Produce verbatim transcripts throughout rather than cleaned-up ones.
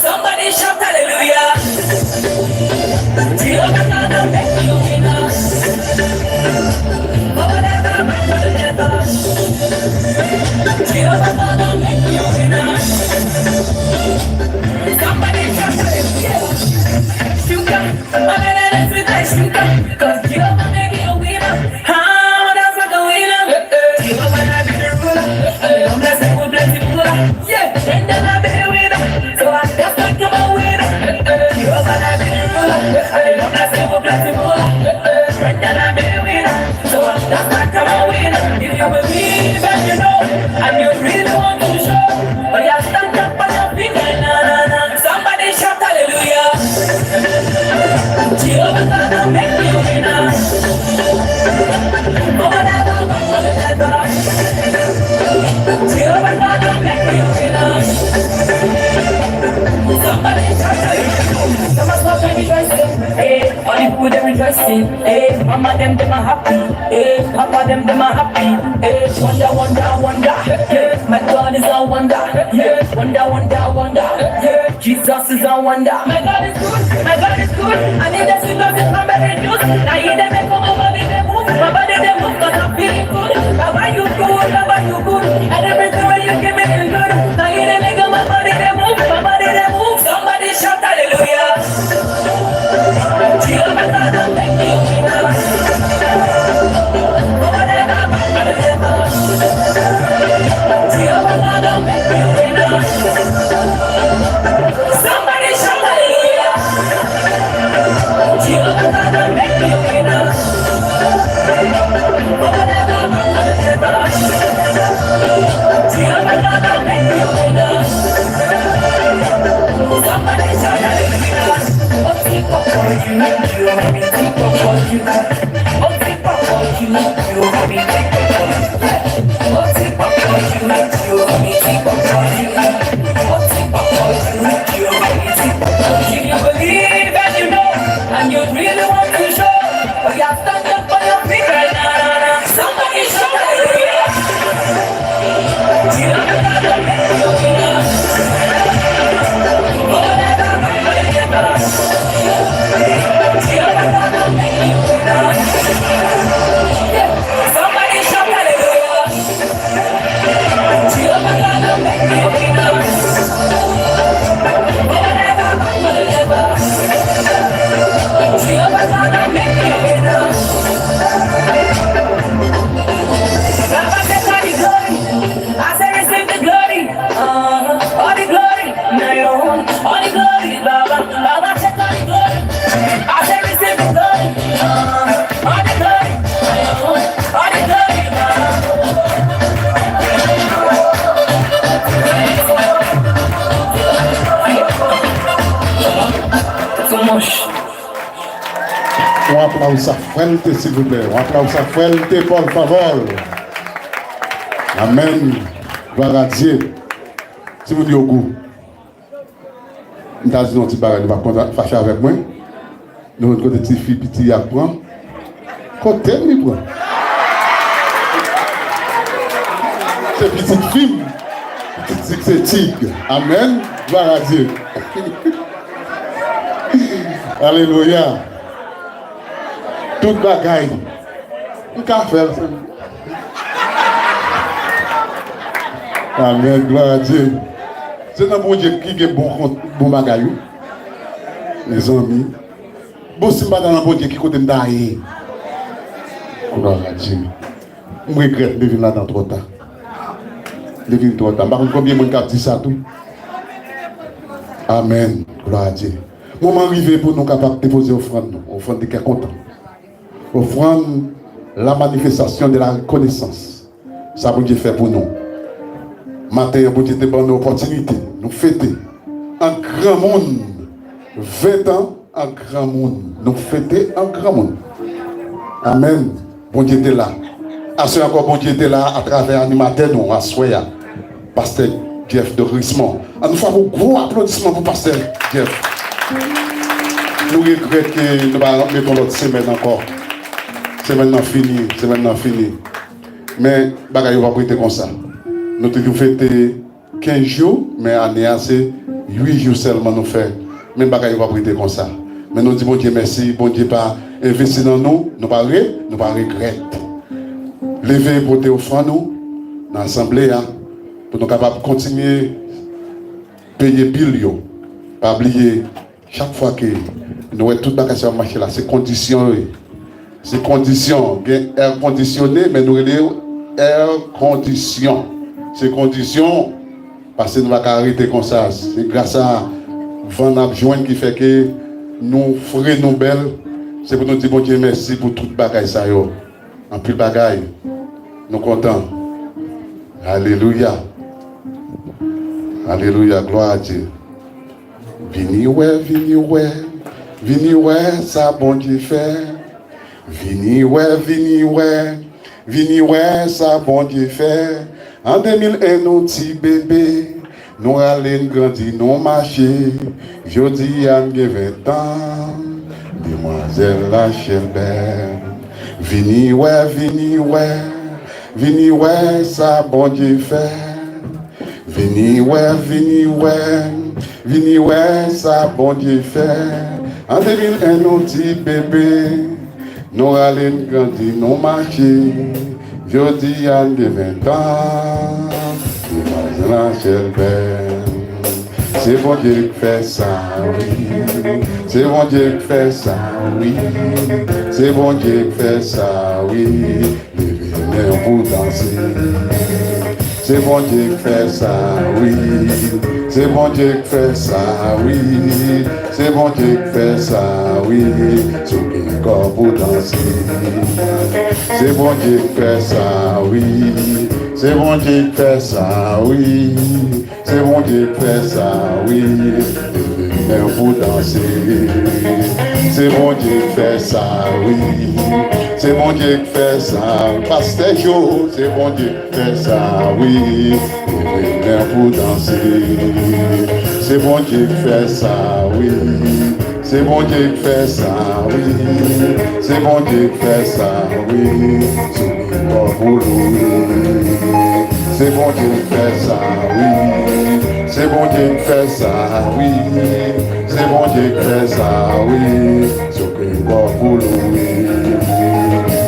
Somebody shout hallelujah. Jehovah God don make you winner. Forever and forever. Jehovah God don make you winner. Somebody shout hallelujah. Sugar, my belly is sweet like sugar. 'Cause Jehovah make you a winner. Ah, that's like a winner. Jehovah God be the ruler. Hallelujah, say we bless him ruler. Yeah, and then I be a winner. So I just like I'm a winner. Jehovah God be the ruler. Hallelujah, say we bless him ruler. And then I be a winner. So I just like I'm a winner. If you believe and you know, and you really want to show, but you stand up on your feet, na, na, na. Somebody shout hallelujah. Jehovah God don make you winner. Forever, forever. Jehovah God don make you winner. Somebody shout hallelujah. Some of us are rejoicing. Hey, all the people dem rejoicing. Hey, mama dem, dem a happy. Hey, papa dem, dem a happy. Hey, wonder, wonder, wonder. Yeah, my God is a wonder. Yeah, wonder, wonder, wonder. Yeah. Jesus is a wonder. My God is good, my God is good. And he does it, does it from every news. Now he dey make my body dey move, my body dey move, 'cause I'm feeling good. Baba, you good, Baba, you good. And everything when you give me feel good. Now he dey make my body dey move, my body dey move. Somebody shout hallelujah. Jehovah God don make me winner. Forever, forever. Jehovah God don make me winner. Somebody shout hallelujah. Jehovah God don make me winner. Forever, forever. Jehovah God don make me winner. Somebody shout hallelujah. If you believe and you know, and you really want to show, oh, you stand up on your feet right now. Somebody shout hallelujah. Somebody shout hallelujah. Jehovah God don make me winner. Forever, forever. Jehovah God don make me winner. Baba, take all the glory. I say receive the glory. Uh-huh. All the glory. Now you own. All the glory, Baba. Baba, take all the glory. I say receive the glory. Uh-huh. All the glory. Now you own. All the glory, Baba. Too much. Yon aplawz sa fwèlte, silvouplè. Yon aplawz sa fwèlte, por favor. Amèn. Glwa a Dye. Timoun yo gou. M ta di nou yon ti bagay, nou p ap konn fache avèk mwen. Nou konn kote tifi piti a pran. Kote m li pran? Se pitit fi m. Pitit tig se tig. Amèn. Glwa a Dye. Alelouya. Tout bagay. M ka fè l. Amèn. Glwa a Dye. Se nan Bondye ki gen bon kont, bon bagay, wi. Mezanmi. Bon, si m pa ta nan Bondye, ki kote m ta ye? Glwa a Dye. M regrèt m te vin ladan twò ta. M te vin twò ta. M pa konn konbyen moun k ap di sa tou. Amèn. Glwa a Dye. Moman rive pou nou kapab depoze ofrann nou. Ofrann de kè kontan. Ofrann la manifestation de la reconnaissance. Sa Bondye fè pou nou. Maten an, Bondye te ban nou opòtinite. Nou fete. An granmoun. Ven tan an granmoun. Nou fete an granmoun. Amèn. Bondye te la. Aswè ankò, Bondye te la atravè animatè nou aswè a, Pastè Jeff Dorismond. Ann nou fè yon gwo aplodisman pou Pastè Jeff. Nou regrèt ke nou pa mete yon lòt semèn ankò. Semèn nan fini, semèn nan fini. Men bagay yo p ap rete konsa. Nou toujou fete kenz jou, men ane a se uit jou sèlman nou fè. Men bagay yo p ap rete konsa. Men nou di Bondye mèsi, Bondye pa envesti nan nou, nou pa re, nou pa regrèt. Leve pote ofrann nou nan asanble a, pou nou kapab kontinye peye bil yo. Pa bliye, chak fwa ke nou wè tout bagay sa yo ap mache la, se kondisyon yo ye. Se kondisyon. Gen air kondisyone, men nou rele yo air kondisyon. Se kondisyon, paske nou pa ka rete konsa. Se gras a van n ap jwenn ki fè ke nou fre, nou bèl. Se pou nou di Bondye mèsi pou tout bagay sa yo. Anpil bagay. Nou kontan. Alelouya. Alelouya. Glwa a Dye. Vini wè, vini wè, vini wè sa Bondye fè. Vini wè, vini wè, vini wè sa Bondye fè. An de mil en nou ti bebe, nou rale n grandi, nou mache. Jodi a n gen ven tan, demwazèl la chèlbè. Vini wè, vini wè, vini wè sa Bondye fè. Vini wè, vini wè, vini wè sa Bondye fè. An de mil en nou ti bebe, nou rale n grandi, nou mache. Jodi a n gen ven tan, nou mache nan chèlbè. Se Bondye k fè sa, wi. Se Bondye k fè sa, wi. Se Bondye k fè sa, wi. Leve men pou danse. Se Bondye k fè sa, wi. Se Bondye k fè sa, wi. Se Bondye k fè sa, wi. Si w gen kò pou danse. Se Bondye k fè sa, wi. Se Bondye k fè sa, wi. Se Bondye k fè sa, wi. Leve men pou danse. Se Bondye k fè sa, wi. Se Bondye k fè sa, Pastè Jo. Se Bondye k fè sa, wi. Leve men pou danse. Se Bondye k fè sa, wi. Se Bondye k fè sa, wi. Se Bondye k fè sa, wi. Sou ki kò pou louwe. Se Bondye k fè sa, wi. Se Bondye k fè sa, wi. Se Bondye k fè sa, wi. Sou ki kò pou louwe.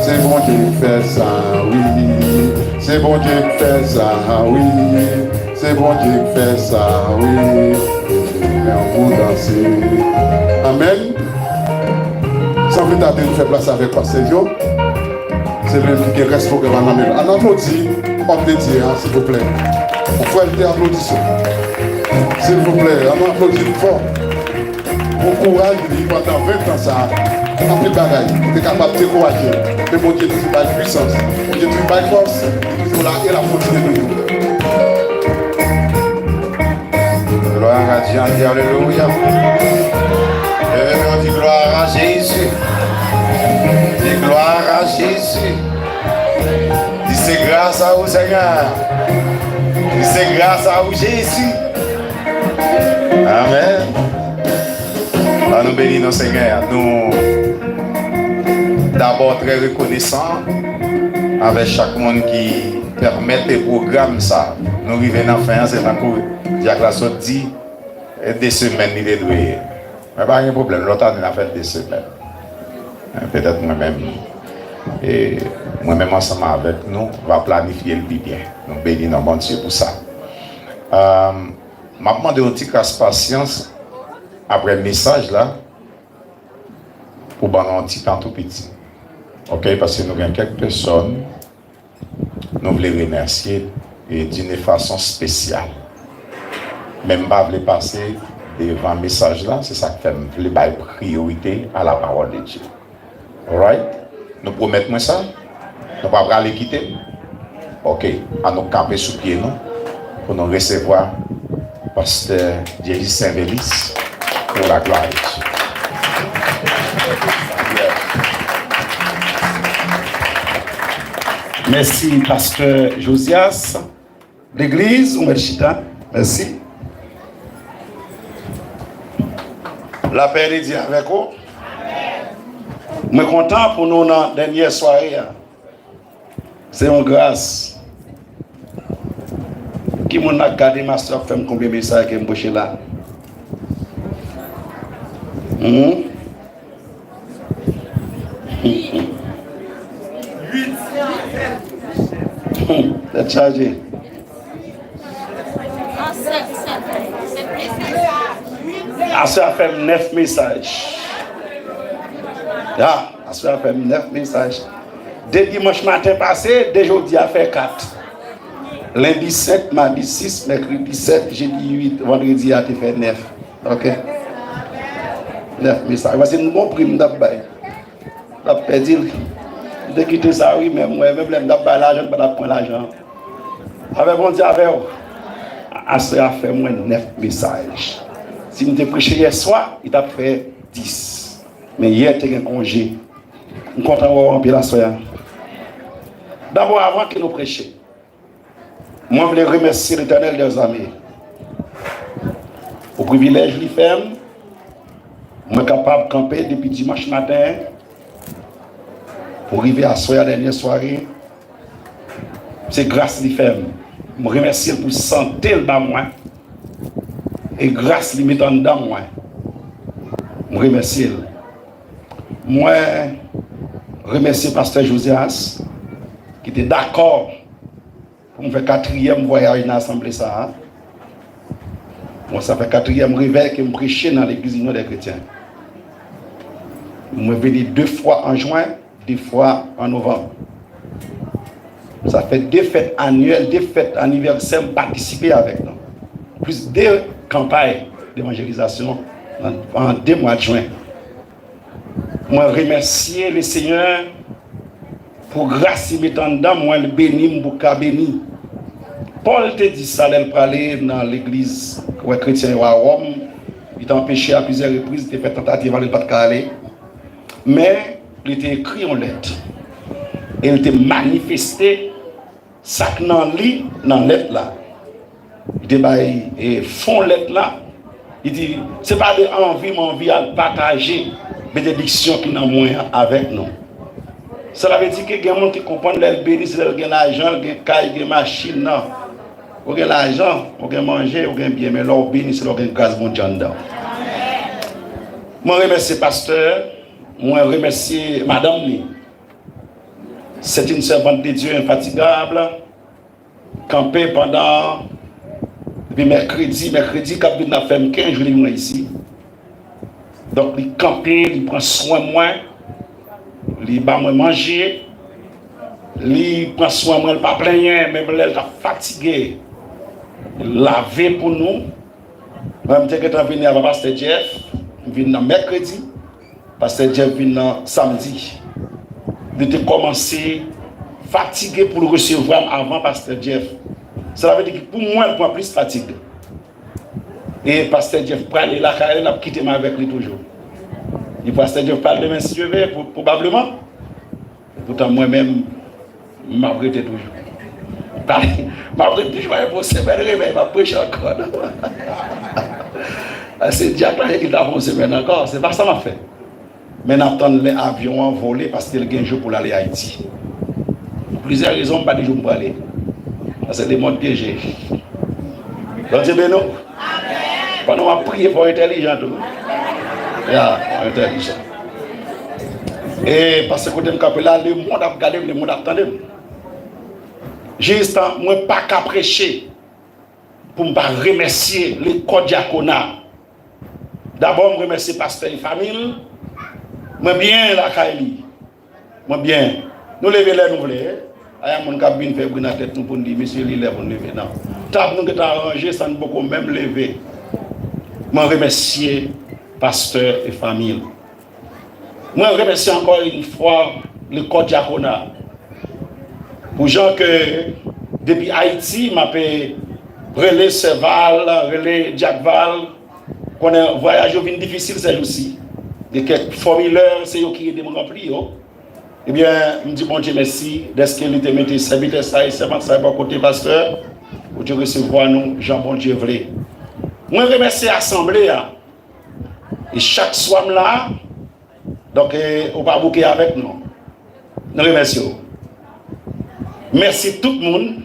Se Bondye k fè sa, wi. Se Bondye k fè sa, wi. Se Bondye k fè sa, wi. Leve men pou danse. Amèn. San pli tade, nou fè plas avèk Pastè Jo. Se li menm ki gen rès pwogram nan men l. Ann aplodi òm de Dye a, silvouplè. Yon fwèlte aplodisyon. Silvouplè, ann aplodi l fò. Pou kouraj li pandan ven tan sa a, anpil bagay ki te kapab dekouraje l. Men Bondye toujou bay pwisans. Bondye toujou bay fòs. Li toujou la e l ap kontinye toujou. Gloire à Dieu, on dit alléluia. Leve men, on dit gloire à Jésus. Di gloire à Jésus. Di se gras a ou, Senyè. Di se gras a ou, Jezi. Amèn. An nou beni non Senyè a. Nou dabò trè rekonesan avèk chak moun ki pèmèt pwogram sa nou rive nan fen an. Se tankou dyak la sot di, e de semèn li te dwe ye. Men pa gen pwoblèm, lòt ane n a fè l de semèn. Men petèt mwen menm, e mwen menm ansanm avèk nou, va planifye l pi byen. Nou beni non Bondye pou sa. Am, M ap mande yon ti kras pasyans apre mesaj la pou ban nou yon ti tan tou piti. Oke, paske nou gen kèk pèsòn nou vle remèsye e d'une façon spéciale. Men m pa vle pase devan mesaj la, se sa k fè m vle bay priyorite à la parole de Dieu. Alright? Nou pwomèt mwen sa? Nou pa prale kite m? Oke, ann nou kanpe sou pye nou pou nou resevwa Pastè Dielis Sainvelis pour la gloire de Dieu. Mèsi, pastè Josias. Legliz, ou mèt chita. Mèsi. Lapè de Dye avèk ou. Mwen kontan pou nou nan dènyè sware a. Se yon gras. Ki moun ap gade m aswè ap fè m konbyen mesaj ke m preche la? Hmm? Hmm, tèt chaje. Aswè a fè m nèf mesaj. Ya, aswè a fè m nèf mesaj. De dimanch maten pase, de jodi a fè kat. Lendi sèt, madi sis, mèkredi sèt, jedi uit, vandredi a te fè nèf. Ok? Nèf mesaj. Paske m gon pri m t ap bay. M t ap pèdi l. M te kite sa wi, men m wè menm lè m t ap bay lajan, m pa t ap pran lajan. Avè Bondye avè w. Aswè a fè mwen nèf mesaj. Si m te preche yèswa, li t ap fè dis. Men yè te gen konje. M kontan wè w anpil aswè a. Dabò, avan ke nou preche, mwen vle remèsye Letènèl dèzame pou privilèj li fè m. Mwen kapab kanpe depi dimanch maten pou rive aswè a, dènyè sware. Se gras li fè m. Mwen remèsye l pou sante l ba mwen. E gras li met anndan mwen. Mwen remèsye l. Mwen remèsye pastè Josias ki te dakò pou m fè katriyèm vwayaj nan asanble sa a. Bon, sa fè katriyèm revèy ke m preche nan legliz Inyon dè Kretyen. Mwen vini de fwa an jwen, de fwa an novanm. Sa fè de fèt anyèl, de fèt anivèsè m patisipe avèk nou. Plis de kanpay devanjelizasyon nan, an de mwa jwen. Mwen remèsye Lesenyè pou gras li met anndan mwen, li beni m pou ka beni. Pòl te di sa lè l prale nan legliz wè kretyen yo a Wòm. Li te anpeche a plizyè repriz, li te fè tantativ ale, li pa t ka ale. Men, li te ekri yon lèt. E li te manifeste sa k nan li, nan lèt la. Li te bay, e, fon lèt la. Li di, se pa de anvi m anvi al pataje benediksyon ki nan mwen an avèk nou. Sa vle di ke gen moun ki konprann lè l beni, se lè l gen lajan, l gen kay, gen machin, nan. Ou gen lajan, ou gen manje, ou gen byen, men lè w beni, se lè w gen gras Bondye anndan w. Mwen remèsye pastè, mwen remèsye madanm li. C'est une servante de Dieu infatigable. Kanpe pandan, depi mèkredi, mèkredi k ap vin nan fè m kenz jou li vin mwen isi. Donk, li kanpe, li pran swen mwen, li ba mwen manje, li pran swen mwen, li pa plenyen, menm lè l t ap fatige, li lave pou nou. Mwen, m te gentan vini avan pastè Jeff, m vin nan mèkredi, pastè Jeff vin nan samdi. Li te kòmanse fatige pou l resevwa m avan pastè Jeff. Sa vle di ki pou mwen, l pran plis fatig. E pastè Jeff prale lakay li, l ap kite m avèk li toujou. E pastè Jeff pral demen, si Dye vle, pou, pwobableman. Poutan mwen menm, m ap rete toujou. M ap rete toujou, pa gen pou semèn revèy, m ap preche ankò, non. Se dyak la ki ta fè yon semèn ankò, se pa sa m ap fè. Men n ap tann lè avyon an vole, paske l gen jou pou l ale Ayiti. Pou plizyè rezon, m pa di jou m prale. Paske le monde pyeje. Bondye beni w. Pandan w ap priye, fò w entèlijan tou. Ya, fò w entèlijan. E paske kote m kanpe la, lemonn ap gade m, lemonn ap tande m. Jis tan, mwen pa ka preche pou m pa remèsye le kò dyakona. Dabò, m remèsye pastè e fanmi l. Mwen byen lakay li. Mwen byen. Nou leve lè nou vle. Ay a moun k ap vin fè bri nan tèt nou pou n di, "Mesye, li lè pou n leve." Non. Tab nou gentan aranje san n poko menm leve. Mwen remèsye pastè e fanmi l. Mwen remèsye ankò yon fwa le kò dyakona. Pou jan ke depi Ayiti, m ape rele sè Val, rele dyak Val, konnen vwayaj yo vin difisil sèjousi. Gen kèk fòmilè, se yo ki ede m ranpli yo. Ebyen, m di Bondye mèsi dèske li te mete sèvitè sa e sèvant sa bò kote pastè pou te resevwa nou jan Bondye vle. Mwen remèsye asanble a. E chak swa m la, donk, e, ou pa bouke avèk nou. Nou remèsye w. Mèsi tout moun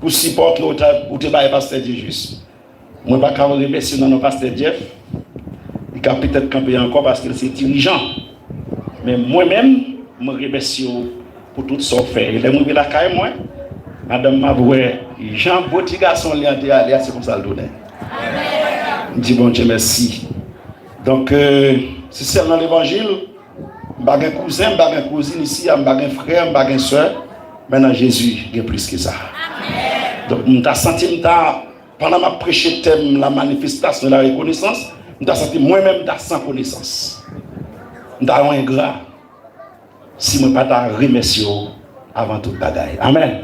pou sipò ke ou te, ou te bay pastè Djejis. Mwen pa ka remèsye w nan non pastè Jeff. Li ka petèt kanpe ankò paske l se dirijan. Men mwen menm, mwen remèsye w pou tout sa w fè. E lè m rive lakay mwen, madanm m ap wè jan bo ti gason li an te ale a, se konsa l tounen. M di Bondye mèsi. Donk, euh, se sèl nan levanjil, m pa gen kouzen, m pa gen kouzin isi a, m pa gen frè, m pa gen sè, men nan Jezi, gen plis ke sa. Donk, m ta santi m ta, pandan m ap preche tèm la manifestasyon la rekonesans, m ta santi mwen menm m ta san konesans. M ta yon engra si mwen pa ta remèsye w avan tout bagay. Amèn.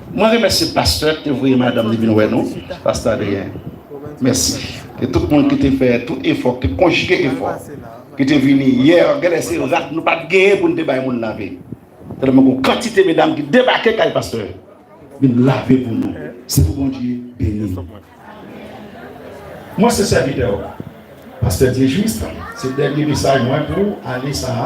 Mwen remèsye pastè ki te voye madanm li vin wè nou, pastè Adrien. Mèsi. E tout moun ki te fè tout efò, ki te konjige efò, ki te vini yè, genlè se rad nou pa t genyen pou n te bay moun lave. Tèlman gen yon kantite medam ki debake kay pastè, vin lave pou nou. Se pou Bondye beni. Mwen se sèvitè w la, pastè Djejis, se dènye mesaj mwen pou ane sa a.